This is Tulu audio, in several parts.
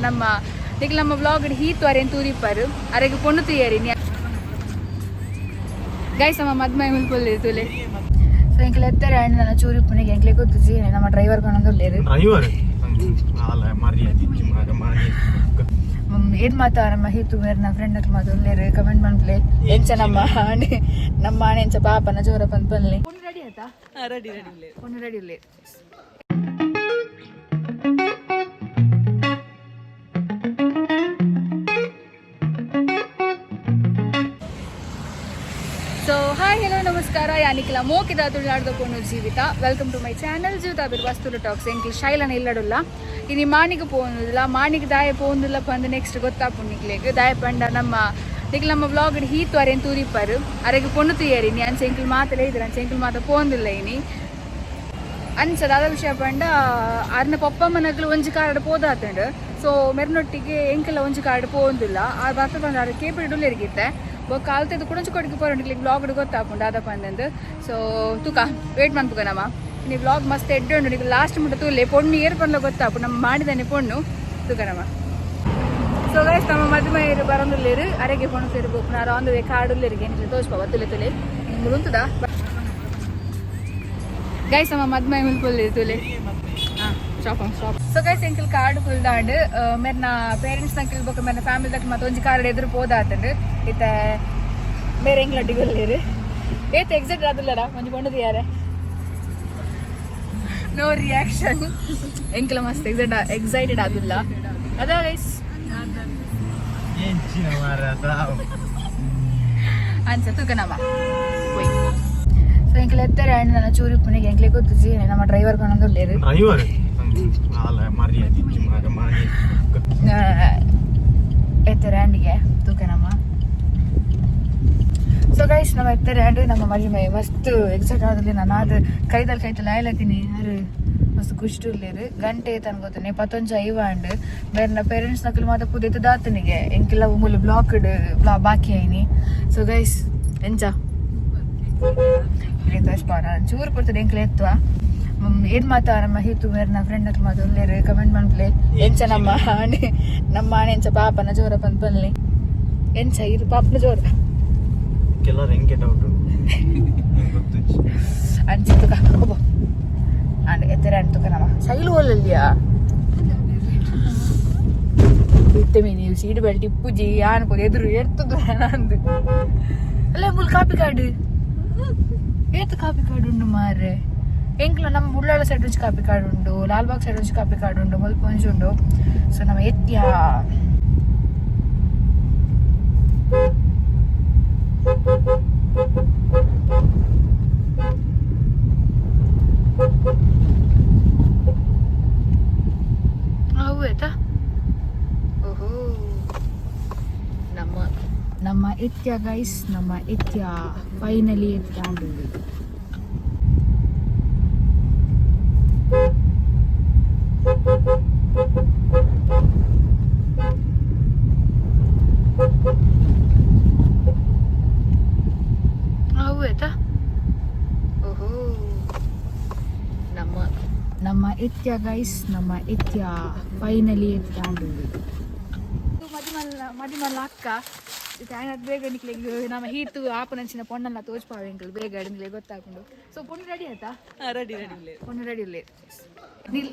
ನಮ್ಮ ನಿಕ್ಲ್ ನಮ್ಮ ವ್ಲಾಗ್ ಹೀತ್ ಅರೇನ್ ತೂರಿಪ್ಪಾರು ಅರೆಗ್ ಪೊಣ್ಣು ತೂಯರಿ. ಗೈಸ್, ನಮ್ಮ ಮದ್ಮೈ ಮುಲ್ಪೊಲ್ಲೆ ತೂಲೆ. ಸೊ ಎಂಕ್ಲೆ ಎತ್ತರ ಅಂಡ್ ನನ್ನ ಚೂರಿ ಪುನಿಗೆ ಎಂಕ್ಲೆ ಗೊತ್ತುಜಿ. ನಮ್ಮ ಡ್ರೈವರ್ ಕೊನೊಂದುಲ್ಲೆರ್. ಡ್ರೈವರ್ ಆಲ ಮರ್ಯಾದೆ ಇಜ್ಜಿ ಮಾರ ಮಾನಿ. ಏನ್ ಮಾತ ನಮ್ಮ ಹಿತು ಮೇರ್ನ ಫ್ರೆಂಡ್ ಅಕ್ ಮಾತ ಉಲ್ಲೆರ್, ಕಮೆಂಟ್ ಮನ್ಪುಲೆ. ಎಂಚ ನಮ್ಮ ಆಣೆ, ನಮ್ಮ ಆಣೆ ಎಂಚ ಪಾಪನ ಜೋರ ಪನ್ಪನ್ಲೆ. ಪೊಣ್ಣು ರೆಡಿ ಆತಾ? Ready ready. ಪೊಣ್ಣು ರೆಡಿ ಉಲ್ಲೆರ್. ಸೊ ಹಾಯ್, ಹಲೋ, ನಮಸ್ಕಾರ. ಯಾನಿಕ್ಲ ಮೋಕಿದ ತುಳುನಾಡ್ದ ಪೊಣ್ಣು ಜೀವಿತ. Welcome to my channel ಜೀವಿತ ಬಿರ್ವಾಸ್ತುಲು ಟಾಕ್ಸ್. ಎಂಕ್ಲು ಶೈಲನ ಇಲ್ಲಡುಲ್ಲ. ಇನಿ ಮಾಣಿಗೆ ಪೋವೊಂದುಲ್ಲ. ಮಾಣಿಗೆ ದಾಯ ಪೋವೊಂದುಲ್ಲ ಪಂದ್ ನೆಕ್ಸ್ಟ್ ಗೊತ್ತಾಪುಂಡು ನಿಕ್ಲೆಗ್. ದಾಯ ಪಂಡ ನಮ್ಮ ನಿಕ್ಲ್ ನಮ್ಮ ವ್ಲಾಗ್ ಹೀತು ಅರೇನ್ ತೂರಿಪ್ಪಾರು. ಅರೆಗ್ ಪೊಣ್ಣು ತೂಯರಿ ಇನಿ. ಅಂಚ ಎಂಕ್ಲು ಮಾತಲೇ ಇದ್ರ ಅಂಚ ಎಂಕ್ಲು ಮಾತ ಪೋವೊಂದುಲ್ಲ ಇನಿ. ಅಂಚ ದಾದ ವಿಷಯ ಪಂಡ, ಅರ್ನ ಪೊಪ್ಪಮ್ಮನಗ್ಲು ಒಂಜಿ ಕಾರ್ಡ್ ಪೋದಾತುಂಡು. ಸೊ ಮೆರ್ನೊಟ್ಟಿಗೆ ಎಂಕಲ ಒಂಜಿ ಕಾರ್ಡ್ ಪೋವೊಂದುಲ್ಲ. ಆ ಬರ್ತ ಪಂಡ ಆರ್ ಕೇಪಿ ಡುಲ್ಲೆರ್ಗಿತ್ತೆ. ಬೊಕ್ಕ ಅಲ್ತದ್ದು ಕುಡೊಂಜಿ ಕೊಡಿಗೆ ಪೋರಂಡು. ವ್ಲಾಗ್ ಗೊತ್ತಾಪುಂಡು ದಾದ ಪಂದಂದು. ಸೊ ತುಕ ವೇಟ್ ಮನ್ಪುಗ ನಮ್ಮ. ಇನಿ ವ್ಲಾಗ್ ಮಸ್ತ್ ಎಡ್ಡೆ ಉಂಡು. ನಿಕ್ಲ್ ಲಾಸ್ಟ್ ಮುಟ್ಟ ತೂಲೆ. ಪೊಣ್ಣು ಏರ್ ಪಂಡ್ಲ ಗೊತ್ತಾಪು. ನಮ್ಮ ಮಾಡಿದಾನೆ ಪೊಣ್ಣು. ತುಕ ನಮ್ಮ. ಸೊ ಗೈಸ್, ನಮ್ಮ ಮದುಮೈರು ಬರಂದುಲ್ಲೇರು. ಅರೆಗೆ ಪೊಣ್ಣು ಸೇರಿ ಬೋಪುನ. ಆನ್ the way card ಉಲ್ಲೇರಿಗೆ ನಿಕ್ಲೆ ತೋಜ್ಪ. ತುಲೆ ತುಲೆ ನಿಮ್ಗೆ ಉಂತುದಾ. ಗೈಸ್, ನಮ್ಮ ಮದ್ಮೈ ಮುಲ್ಪೊಲ್ಲೆ ತುಲೆ. ಹಾಂ, ಸ್ಟಾಪ್ ಸ್ಟಾಪ್. ಸೊ ಗೈಸ್, ಎಂಕಲ್ ಕಾರ್ಡ್ ಕುಲ್ದಾಂಡ್. ಮೆರ್ನ ಪೇರೆಂಟ್ಸ್ ನಕಿಲ್ ಬೊಕ್ಕ ಮೆರ್ನ ಫ್ಯಾಮಿಲಿ ದಕ್ ಮತ್ತೆ ಒಂಜಿ ಕಾರ್ಡ್ ಎದುರು ಪೋದಾತಂಡ್. ಇತ್ತೆ ಬೇರೆ ಎಂಕ್ಲೊಟ್ಟಿಗೆ ಉಲ್ಲೇರು. ಏತ್ ಎಕ್ಸೈಟ್ ಆದಿಲ್ಲರ ಒಂಜಿ ಪೊಣ್ಣು ಯಾರೆ? No reaction. ಎಂಕಲ ಮಸ್ತ್ ಎಕ್ಸೈಟ್ ಎಕ್ಸೈಟೆಡ್ ಆದಿಲ್ಲ ಅದ ಗೈಸ್. ಎಂಚಿನ ಮಾರ ಸಾವು. ಅಂಚ ತೂಕ ನಮ್ಮ. ಸೊ ಎಂಕಲ್ ಎತ್ತರ ಅಂಡ್ ನನ್ನ ಚೂರಿ ಪುನಿಗೆ ಎಂಕ್ಲೆ ಗೊತ್ತುಜಿ. ನಮ್ಮ ಡ್ರೈವರ್ ಕೊನೊಂದುಲ್ಲೆರ್. ಡ್ರೈವರ್ ಆಲ ಮರ್ಯಾದೆ ಇಜ್ಜಿ ಮಾರ ಮಾನಿ. ಎತ್ತರ ಅಂಡಿಗೆ ತೂಕ ನಮ್ಮ. ಸೊ ಗೈಸ್, ನಮ್ಮ ಎತ್ತರ ಅಂಡ್ ನಮ್ಮ ಮಜಮೆ ಮಸ್ತ್ ಎಕ್ಸೈಟ್ ಆದಲ್ಲಿ. ನಾನು ಅದು ಕೈದಲ್ಲಿ ಕೈತಲ್ಲಿ ಆಯ್ಲತ್ತೀನಿ. ಯಾರು ಮಸ್ತ್ ಖುಷಿ ಉಲ್ಲೇರು. ಗಂಟೆ ತನ್ ಗೊತ್ತನೆ 10:50 ಅಂಡ್. ಬೇರೆ ಪೇರೆಂಟ್ಸ್ ನಕಲು ಮಾತ ಪುದೆತ್ತು ದಾತನಿಗೆ. ಎಂಕೆಲ್ಲ ಮೂಲು ಬ್ಲಾಕ್ಡ್ ಬಾಕಿ ಆಯ್ನಿ. ಸೊ ಗೈಸ್, ಎಂಚ ಚೂರು ಪೊರ್ತುಡು ಎಂಕ್ಲೆ ಎತ್ತುವ. ಏನ್ ಮಾತ ನಮ್ಮ ಹಿತು ಮೇರ್ನ ಫ್ರೆಂಡ್ ಅಕ್ ಮಾತ ಉಲ್ಲೇರು, ಕಮೆಂಟ್ ಮನ್ಪುಲೆ. ಎಂಚ ನಮ್ಮ ಆಣೆ, ನಮ್ಮ ಆಣೆ ಎಂಚ ಪಾಪನ ಜೋರ ಪನ್ಪನ್ಲೆ. ಎಂಚ ಇರು ಪಾಪನ ಜೋರ? ಕೆಲವರು ಹೆಂಗೆ ಡೌಟ್ ಉಂಟು ಗೊತ್ತುಜ್ಜಿ. ಅಂಚ ತುಕ ಒಬ್ಬ ಅಂಡ್ ಎತ್ತರ ಅಂಡ್ ತುಕ ನಮ್ಮ ಶೈಲು ಒಲ್ಲಲ್ಲಿಯಾ. ಇತ್ತೆ ಮೀನಿ ಸೀಟ್ ಬೆಲ್ಟ್ ಇಪ್ಪುಜಿ. ಯಾನ್ ಪೋದು ಎದುರು ಎರ್ತದು ನಂದು ಅಲ್ಲ. ಮುಲ್ ಕಾಪಿ ಕಾರ್ಡ್ ಏತ್ ಕಾಪಿ ಕಾರ್ಡ್ ಉಂಡು ಮಾರ್ರೆ. ಎಂಕ್ಲ ನಮ್ಮ ಉಳ್ಳಾಳ ಸೈಡ್ ಒಂಜಿ ಕಾಪಿ ಕಾರ್ಡ್ ಉಂಡು, ಲಾಲ್ಬಾಗ್ ಸೈಡ್ ಒಂಜಿ ಕಾಪಿ ಕಾರ್ಡ್ ಉಂಡು, ಮುಲ್ಪ ಒಂಜಿ ಉಂಡು. ಸೊ ನಮ್ಮ ಎತ್ಯ. ಅವು ಆಯ್ತಾ? ಓಹೋ, ನಮ್ಮ ನಮ್ಮ ಎತ್ಯ ಗೈಸ್, ನಮ್ಮ ಎತ್ಯ. ಫೈನಲಿ ಎತ್ಯ. ಅವು ಆಯ್ತಾ? ಓಹೋ, ನಮ್ಮ ನಮ್ಮ ಎತ್ಯ ಗೈಸ್, ನಮ್ಮ ಎತ್ಯ. ಫೈನಲಿ ಎತ್ಯ. ಮದಿಮಲ್ಲ ಮದಿಮಲ್ಲ ಅಕ್ಕ ಅದು ಬೇಗ ನಿಕ್ಲೆಗ್ ನಮ್ಮ ಹೀತು ಆಪನಂಚಿನ ಪೊಣ್ಣಲ್ಲ ತೋಜ್ಪಾವೆ. ಎಂಕಲ್ ಬೇಗ ನಿಕ್ಲೆ ಗೊತ್ತಾಪುಂಡು. ಸೊ ಪೊಣ್ಣು ರೆಡಿ ಆಯ್ತಾ? Ready ready. ಪೊಣ್ಣು ರೆಡಿ ಇಲ್ಲ ನಿಲ್.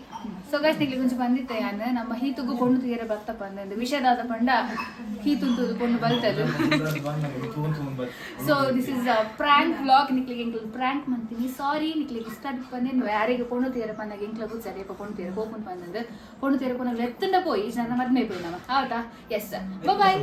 ಸೊ ಗೈಸ್, ನಿಕ್ಲೆ ಒಂಚಿ ಬಂದಿತ್ತೆ ಯಾನ್. ನಮ್ಮ ಹೀತುಗು ಪೊಣ್ಣು ತೀರ ಬತ್ತಪ್ಪ ಅಂದಂದು ವಿಷಯದಾದ ಪಂಡ ಹೀತುಂತುದು ಪೊಣ್ಣು ಬಲ್ತದು. So this is prank vlog. ನಿಕ್ಲಿಗೆ ಎಂಕ್ಲು prank ಮಂತೀನಿ. ಸಾರಿ, ನಿಕ್ಲಿಗೆ ಇಷ್ಟ ಬಂದೇನು. ಯಾರಿಗೆ ಪೊಣ್ಣು ತೀರ ಪಂದಾಗ ಎಂಕ್ಲ ಗೊತ್ತಾರೆ ಪೊಣ್ಣು ತೀರ ಪೋಪುನ್ ಬಂದಂದು. ಪೊಣ್ಣು ತೀರ ಪೊಣ್ಣು ಎತ್ತುಂಡ ಪೋಯಿ ನನ್ನ ಮದ್ಮೆ ಪೋಯಿ ನಮ್ಮ. ಹೌದಾ? Yes, boy.